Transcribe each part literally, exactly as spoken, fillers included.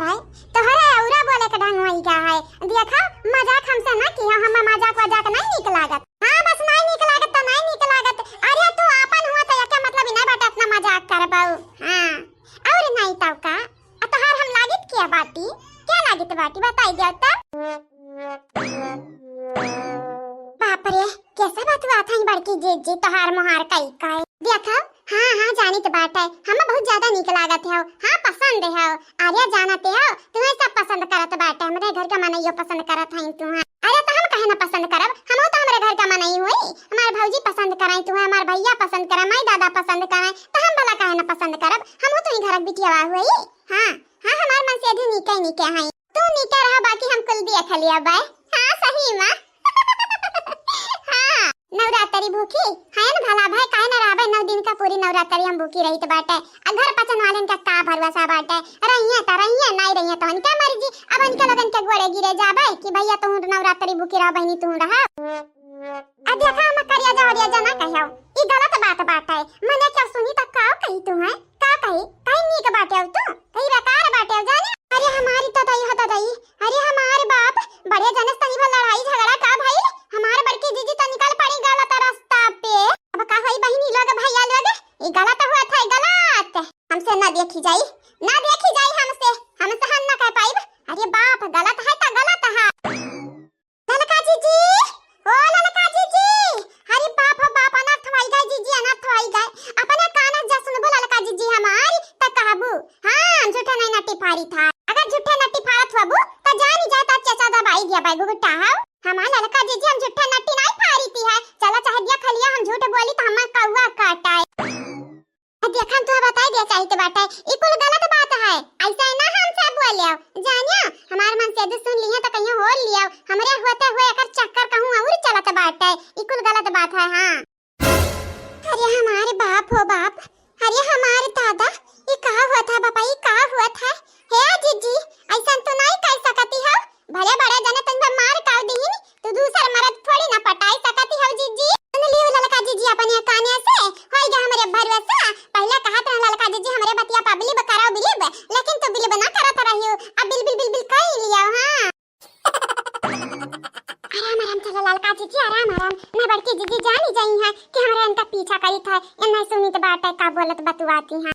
भाई, तोहरे औरा बोले के ढंग होई गया है। देखा, मजाक हमसे ना किया, हमें मजाक वजाक नहीं नीक लागत। हाँ, बस नहीं नीक लागत तो नहीं नीक लागत। अरे तू आपन हुआ तो एके मतलब ही नहीं बाटे इतना मजाक करबऊ। हाँ, और नहीं तब का? आ तोहार हम लागित क्या बाटी? क्या लागित बाटी बताई दिया तो? बाप रे, कैसे बतुआत हई बड़की जीजी, तोहार मोहार कई कई। देखो, हाँ, हाँ, जानित बाटे, हम बहुत ज्यादा नीक लागत हो। हाँ, पसंद हो। अरे जानते हो, तुम्हें सब पसंद करत बाटे, हमरे घर का मनइयो पसंद करत हई तुम्हें। अरे तो हम काहे ना पसंद करब, हम तो हमरे घर का मनई हुई। हमार भौजी पसंद कराई तुम्हें, हमार भैया पसंद कराई, माई दादा पसंद कराई, तो हम भला काहे ना पसंद करब, हम तो ही घर बिटियावा हुई। हाँ, हाँ, हमार मन से अभी नीके नीके हई। तू नीके रहा, बाकी हम कुल देख लिया बाय। हाँ, सही मा। हाँ, नवरात्रि भूखी है न भला भाई, काहे न रहबे, नौ दिन का पूरी नवरात्रि हम भूखी रहित बाटे। आ घर पचन वालन का का भरोसा बाटे, रहिए त रहिए, नहीं रहिए तो उनका मर्जी। अब उनके लोगन के गोड़े गिरे जाबे कि भैया तू नवरात्रि भूखी रह, बहनी तू रह। आ देखा हम करिया जा, ओरिया जा ना कहो, ई गलत बात बाटे। मने क्या सुनी त का कही तू है? का कही? कहीं नीक बाटे अब तू? कहीं बेकार बाटे अब जाने? अरे हमारी तो दई हो दई, अरे हमारे बाप, बड़े जने से तनी भर लड़ाई झगड़ा का भइल? हमारे बड़की जीजी तो निकल पड़ी गलत रास्ता पे। अब का होई बहिनी लोग, भैया लोग, ई गलत हुआ था, ई गलत। हमसे ना देखी जाई, ना देखी जाई हमसे, हमसे हम ना कह पाइब। अरे बाप, गलत है तो गलत है। ललका जीजी, ओ ललका जीजी, अरे बाप हो बाप, अनर्थ होई गए जीजी, अनर्थ होई गए। अपने कान से सुनबो ललका जीजी हमारी, त कहबू, हाँ, झूठे नहीं नटी फारी था। अगर झूठे नटी फारत होबू, त जानी जाए त चचा दबाई दिया बैगु गुट्टा हो। हमार ललका जीजी हम झूठे नटी नहीं फारी थी है। चला चाहे दिया खलिया हम झूठ बोली त हमार कौआ काटाए। देखन तो बताई दिया चाहित बाटे, ई कुल गलत बात है, ऐसे ना हमसे बोले। जानिया, हमार मन से यदि सुन लिया तो कहीं हो लिया, हमरे होते हुए एकर चक्कर कहूँ और चलत बाटे, ई कुल गलत बात है। हाँ। अरे हमारे बाप हो बाप, अरे हमारे दादा, ई का हुआ था बापा, ई का हुआ था? हे जीजी, ऐसन तो नहीं कर सकती हो, भले बड़े जने तुम पे मार काट दीहिन, तू दूसर मर्द थोड़ी ना पटाई सकती हो जीजी। सुन लियो ललका जीजी अपने काने से, होई गया हमरे भरोसा। पहले कहा था ललका जीजी हमरे बतिया पा बिलीव कराओ बिलीव, लेकिन तू बिलीव ना करत रहियो। अब बिल बिल बिल बिल कर ही लिया, हाँ। आराम आराम चलो ललका जीजी, आराम आराम। मैं बड़की जीजी जानी जाई है कि हमरा इनका पीछा करी था, ये नहीं सुनित बाटे का बोलत बतुआती है।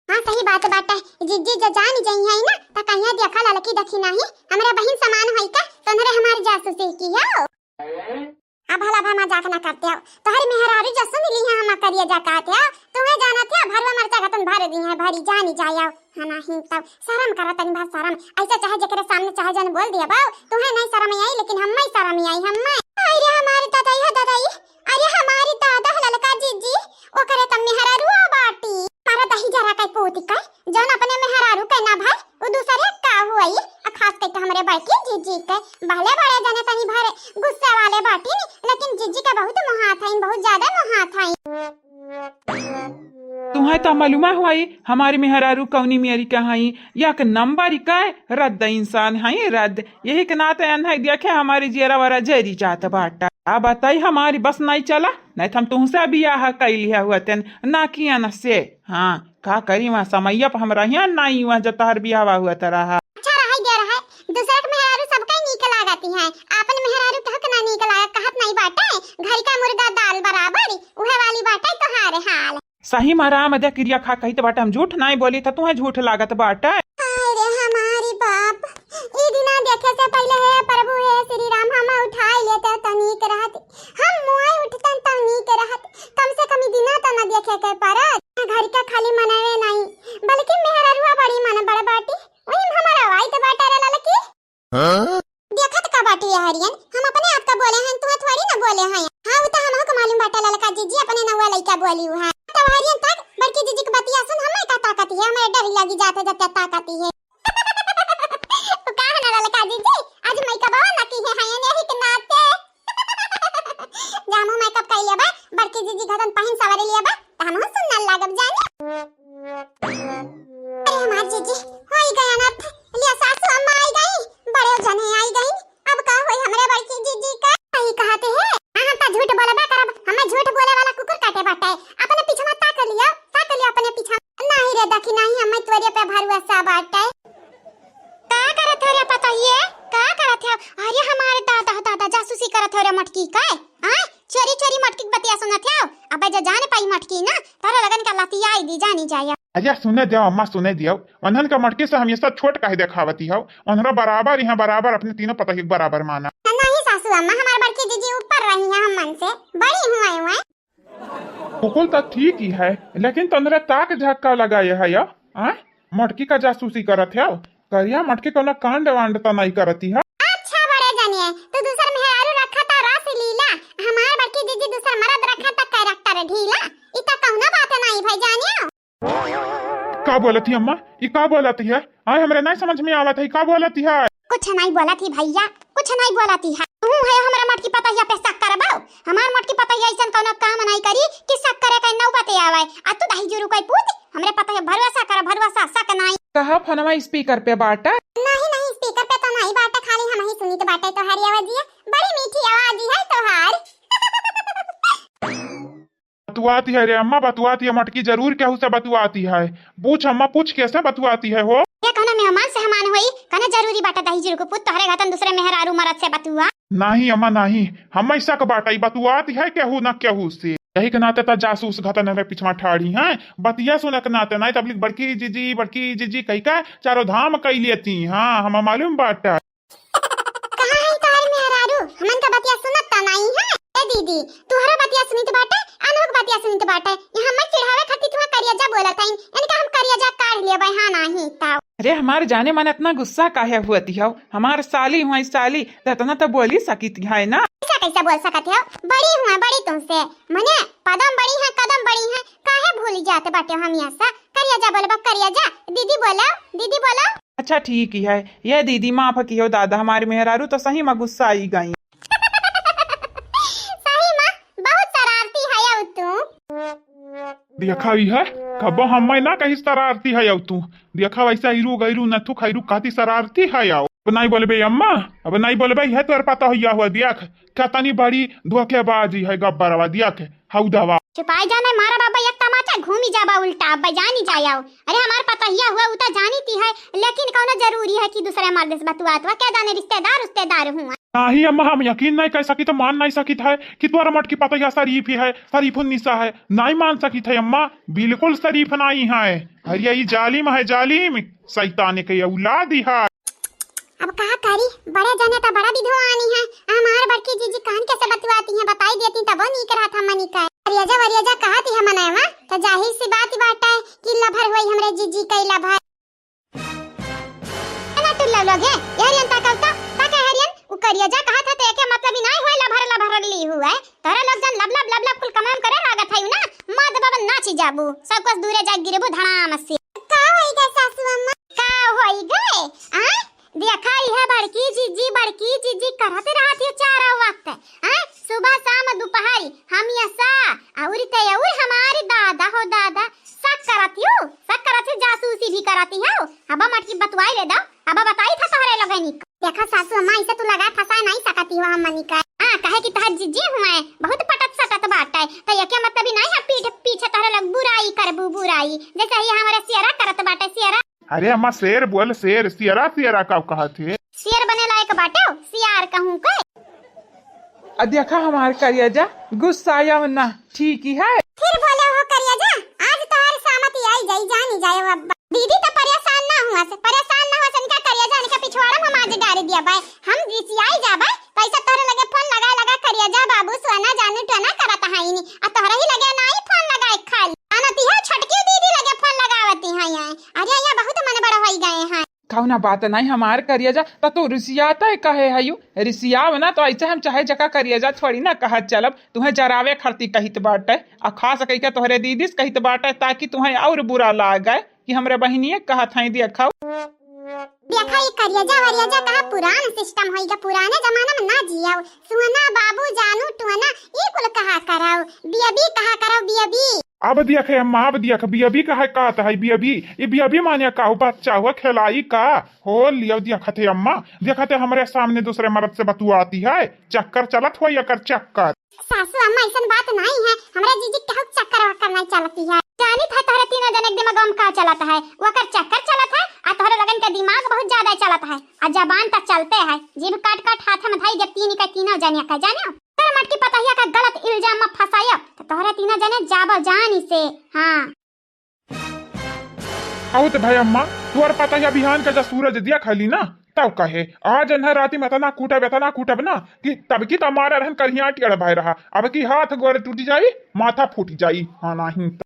हाँ, सही बात बाटे। जीजी ज जान जइहैं ना, त कहिया देखा ललकी देखी नाही, हमरा बहिन समान होई का, तोहरे हमार जासूसी की हो। अब भला भा मजाक ना करते हो, तोहरी मेहरारू जो सुन ली है हम करिए जकात हो, तुम्हें जानत हो, भरवा मरचा का तुम भर दी है, भरी जानी जाए हो। हाँ, नाही तब शर्म करा तनी भा शर्म, ऐसे चाहे जेकरे सामने चाहे जन बोल दिया बाऊ, तुम्हें नहीं शर्म आई, लेकिन हम्मे शर्म आई, हम्मे। आई रे हमारी दादा, ये दादा, ये अरे हमारी दादा ललका जीजी, ओकरे त मेहरारुआ बाटी। मारा दही जरा के पोती के, जौन अपने मेहरारू के ना भाई, उ दूसरे का हुई। आ खास करके हमरे बड़की जीजी के, भले बड़े जने तनी भरे गुस्से वाले बाटी नी, लेकिन जीजी के बहुत मोहात हईन, बहुत ज्यादा मोहात हईन। तुम्हें त मालूमा हुई, हमारी मेहरारू कौनी मेरी का हई, एक नंबर का रद्द इंसान हई, रद्द। यही के नाते अनहै देखे हमारी जियरा वरा जरी जात बाटा। आ बताई हमारी बस नहीं चला, नहीं तो हम तुमसे बियाह कैली है हुआ तेन ना किया न से। हाँ, का करी वहाँ समैया पर हम रहिया नहीं वहाँ जब तोहर बियाह हुआ त रहा। अच्छा रहा दे रहा, दूसरा के मेहरारू सबका नीक लागती है, आपन मेहरारू कहक ना नीक लागत, कहत नहीं बाटे, घर का मुर्गा दाल बराबर, उहे वाली बाटे तोहार हाल। सही मा राम दे किरिया खा कहित बाटे, हम झूठ नाई बोली त तुहे झूठ लागत बाटे। हाय रे हमारी बाप, ई दिना देखे से पहले हे प्रभु हे श्री राम हम उठाई लेते त नीक रहत, हम मुआई उठतन त नीक रहत, कम से कम ई दिना त न देखे के पड़त। घर के खाली मनवे नाई, बल्कि मेहररुआ बड़ी मन बड़ बाटी, वही में हमारा वाई त बाटा रे ललकी। हाँ? देखत का बाटी ये हरियन, हम अपने आप का बोले हैं, तुहे थोड़ी ना बोले हैं। हाँ, वो तो हमहू को मालूम बाटे ललका जीजी अपने नौवा लइका बोली है। तो हरियन तक बड़की जीजी की बतिया सुन, हमें का ताकत है, हमें डर लगी जाते जब ताकत है। वो का है ना ललका जीजी, आज मेकअप ना की है, हैं, यही के नाते। जामू मेकअप कर लिया बा, बड़की जीजी घरन पहिन सवारी लिया बा, त हमहू सुन्नर लागब जानी। अरे हमार जीजी, होई गया अनर्थ। लिया सासू अम्मा आई गई, बड़े जने आई गई। अब का होई हमरे बड़की जीजी का? सही कहते हैं। हाँ, हम तो झूठ बोलबे करब, हमें झूठ बोले वाला कुकुर काटे बाटे। अपने पीछवा ताक लियो, ताक लियो अपने पीछवा। नहीं रे दखी, नहीं, हमें तोरे पे भरोसा बाटे। ये का करत हो? अरे हमारे दादा हो दादा, जासूसी करत हो रे मटकी का। आय, चोरी चोरी मटकी के बतिया सुनत हो। अबे जे जान पाई मटकी ना, तोरा लगन का लतियाई दी जानी जाया। अरे सुने दियो अम्मा, सुने दियो। उन्हन का मटकी से हमेशा छोट काहे देखावती हो? उन्हरा बराबर यहाँ बराबर अपने तीनों पतोहिया के बराबर माना। नहीं सासू अम्मा, हमार बड़की जीजी ऊपर रही है हमन से, बड़ी हुए हुए। बिल्कुल तो ठीक ही है, लेकिन तोहरे ताक झाँक का लगाए है या? आय? मटकी का जासूसी करत हो? करिया मटकी कौनो कांड वांड तो नहीं करती है? अच्छा बड़े जानिए, तू दूसर मेहरारू रखा था रस लीला, हमार बड़की जीजी दूसर मरद रखा था कैरेक्टर ढीला। इ तो कौनो बात नहीं भाई जानियो। का बोलत ही अम्मा? ई का बोलत ही है? आय, हमरे नहीं समझ में आवत है, का बोलत ही है? कुछ नहीं बोलत ही भैया, कुछ नहीं बोलत ही है। तू है हमरा मटकी पतोहिया पे शक करबो? हमार मटकी पतोहिया ऐसन कौनो काम नहीं करी कि शक करे के नौबते आवे। आ तू दही जुरू कोई पूत, हमरे पतोहिया भरोसा कर, भरोसा, शक नहीं। कहा फोनवा स्पीकर पे बाटा? नहीं, नहीं, स्पीकर पे तो नहीं बाटा, खाली हम ही सुनित बाटे तोहारी आवाजिया। बड़ी मीठी आवाज है तोहार। बतुआती है रे अम्मा, बतुआती है, मटकी जरूर केहू से बतुआती है। पूछ अम्मा, पूछ, कैसे बतुआती है हो? ये कौनो मेहमान सेहमान होई, कने जरूरी बाटे दही जुरू को पूत, तोहरे घतन दूसरे मेहरारू मरद से बतुआ। नहीं अम्मा, नहीं, हम ऐसा के बाटे, बतुआती है केहू ना केहू से। यही के नाते ता जासूस घतन रे पिछवा ठाड़ी हैं, बतिया सुने के नाते, नहीं तबलिक बड़की जीजी, बड़की जीजी कही का चारों धाम कई लेती। हाँ, हम मालूम बाटे। कहाँ है तोहर मेहरारू? हमन का बतिया सुनत त नाई है। ए दीदी, तुहरो बतिया सुनित बाटे, अनहु के बतिया सुनित बाटे। यहाँ मत चिढ़ावे खातिर तुहा करिया जा बोलत हईन। इनका हम करिया जा काढ़ लेबै, हाँ नाही त। अरे हमार जाने मन इतना गुस्सा काहे हुअती हो? हमार साली हुआ साली, त इतना तो बोली सकित है ना। ऐसा कैसे बोल सकत हो? बड़ी हुआ, बड़ी तुमसे। मने पदम बड़ी है, कदम बड़ी है, काहे भूल जात बाटे हम यहाँ से? करिया जा बोलबा, करिया जा। दीदी बोलो, दीदी बोलो। अच्छा ठीक ही है, ये दीदी माफ किहो दादा, हमारी मेहरारू तो सही में गुस्सा आई गई। सही में बहुत शरारती है अब तू। देखा ही है, कबो हम ना कही शरारती है अब तू। देखा वैसा हीरू गैरू नथु खैरू कहती शरारती है आओ। अब नहीं बोलबे अम्मा, अब नहीं बोलबे, है तोर पता हुआ हुआ देख, क्या तनी बड़ी धोखेबाजी है गब्बरवा देख। हऊ दवा। छिपाई जाने मारा बाबा एक तमाचा, घूमी जाबा उल्टा, अब्बा जानी जायाओ। अरे हमार पतहिया हुआ उ त जानी ती है, लेकिन कौनो जरूरी है कि दूसरे मर्द से बतुआत हुआ? क्या जाने रिश्तेदार उस्तेदार हुआ। नाही अम्मा, हम यकीन नहीं कर सकित, मान नहीं सकित है कि तोर मटकी पतहिया शरीफ ही है, शरीफुन्निसा है, नहीं मान सकित है अम्मा, बिल्कुल शरीफ नहीं है। अरे ई जालिम है, जालिम, शैतान के औलाद ही है। अब का करी, बड़े जने त बड़ा विद्वान ही हैं। हमार बड़की जीजी कान के से बतुआती हैं, बताई देती तबो नीक रहत हमनी का। वरियजा, वरियजा कहत ही मनवा, त जाहिर सी बात बाटे कि लभर होई हमरे जीजी के लभर। ए ना टुल्ला लोग है, ये हरियन ताकल तो, ताके हरियन, उ करियजा कहत है त एके मतलब ही नाई होए लभर लभर ली हुए। तोरा लोग जन लब लब लब लब कुल कमाम करे लागत है ना, मर्द बाबा नाची जाबू, सब कुछ दूरे जाके गिरबू धड़ाम से। का होई गए सासू अम्मा? का होई गए? आ? देखा, यह बड़की जीजी, बड़की जीजी करत रहत है चारों वक्त, हैं? सुबह, शाम, दोपहरी, हमेशा। और ते और हमारे दादा हो दादा, शक करत हो, शक करत हो, जासूसी भी करत हो। अब मटकी बतवाई ले दो, अब बताई था तोहरे लोगनी का। देखा सासू अम्मा, इसे तू लगा फंसा नहीं सकती हो हमनी का। हाँ, कहे कि तोहर जीजी हुए, बहुत पटत सटत बाटे, तो ये क्या मतलब ही नहीं है पीठ पीछे तोहरे लोग बुराई करबू, बुराई। जैसे ये हमारे सियरा करत बाटे, सियरा। अरे अम्मा, शेर बोल, शेर, सियरा, सियरा का कहत है? शेर बने लायक बाटे, सियार कहूँ के। आ देखा हमार करियजा, गुस्साया ना, ठीक ही है। फिर बोले हो करियजा, आज तोहर सामत आई जाई, जानी जाए अब। दीदी तो परेशान ना हुआ से, परेशान ना हुआ से, इनका करियजा, इनका पिछवाड़ा में हम आज डाल दिया बाय। हम रिसियाई जाबे, पैसा तोहरे लगे फोन लगा लगा करियजा, बाबू सोना जानू टोना करत हईनी, आ तोहरे ही लगे नाई फोन लगाए खाली। आनती है छोटकी दीदी लगे फोन लगावती है। अरे, यहाँ बहुत मन बड़ा होई गए हैं। कौना बात नहीं हमार करियजा, त तू रिसियाता है कहे हयू? रिसियाव ना तो ऐसे हम चाहे जका करियजा थोड़ी ना कहत चलब, तुहें जरावे खरती कहित बाटे, आ खास कहिके तोहरे दीदी से कहित बाटे, ताकि तुहें और बुरा लागे कि हमरे बहिनिये कहत हैं, देखा। देखा, ई करियजा वरियजा कहा पुरान सिस्टम होई गा, पुराने जमाना में ना जियाओ। सुहना, बाबू, जानू, टुहना, ई कुल कहा कराओ, बियबी कहा कराओ, बियबी। अब देखे अम्मा, अब देख, बियबी कहा कहत है, बियबी। ई बियबी माने का हो? बच्चा हुआ, खेलाई का हो? लियो देखत है अम्मा, देखत है हमरे सामने दूसरे मर्द से बतुआती है, चक्कर चलत हो एकर चक्कर। सासू अम्मा, ऐसन बात नहीं है, हमरा जीजी केहू चक्कर वक्कर नहीं चलती है। जानित है तोहरे तीनों जने दिमाग में का चलत है, ओकर चक्कर चलत है। आ तोहरे लगन के दिमाग बहुत ज्यादा चलत है, आ जबान त चलते है, जीभ काट काट हाथ में धई जब तीन के तीनों जनिया का जाने। तोर मटकी पतहिया का गलत इल्जाम में फंसायब, तो तोहरे तीनों जने जाबो जानी से। हाँ। आउत भाई अम्मा, तोर पतहिया बिहान का जब सूरज दिया खाली ना, तब कहे, आज इन्हें राती में इतना कूटब, इतना कूटब ना कि तब की तो मारा रहन करिया टेढ़ भाई रहा, अब की हाथ गोड़ टूट जाई, माथा फूट जाई। हाँ, नहीं तो।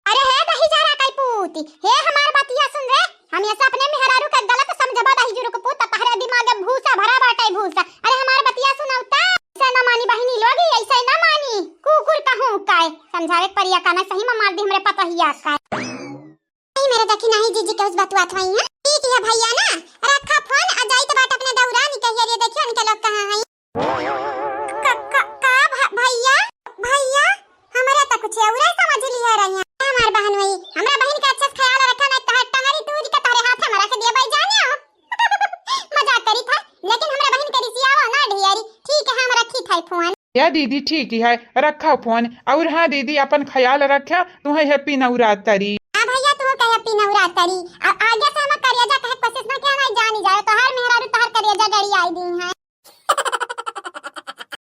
अरे हे दही जरा कई पूती, हे हमार बतिया सुन रे, हम ये से अपने मेहरारू के गलत समझबा दही जुरु के पूत, तहरे दिमाग में भूसा भरा बाटे भूसा। अरे हमार बतिया सुनौता, से न मानी बहिनी लोग, ऐसे न मानी, कुकुर कहूँ काय, समझावे के परिया का ना, सही में मार दी हमरे पतहिया का। नहीं मेरे देखी नहीं जीजी के उस बतुआत हुई है। ठीक है भैया ना, रखा फोन, आ जाई तो बात अपने दौरानी कहिए रे, देखियो उनके लोग कहाँ हैं। का, का, का भ-, भैया, भैया, हमरा त कुछ औरे समझ लिया रही है। हमार बहन वही, हमरा बहन के अच्छे से ख्याल रखा, नहीं तहर टंगरी तूज के तहरे हाथ में रख दिया भाई जाने हो। मजाक करी था, लेकिन हमरा बहन के रिसियावा ना ढियारी। ठीक है, हम रखी था फोन। या दीदी ठीक है, रखा फोन। और हाँ दीदी, अपन ख्याल रखा, तुम्हें हैप्पी नवरात्रि। हाँ भैया, तुम्हें का हैप्पी नवरात्रि। आ, आगे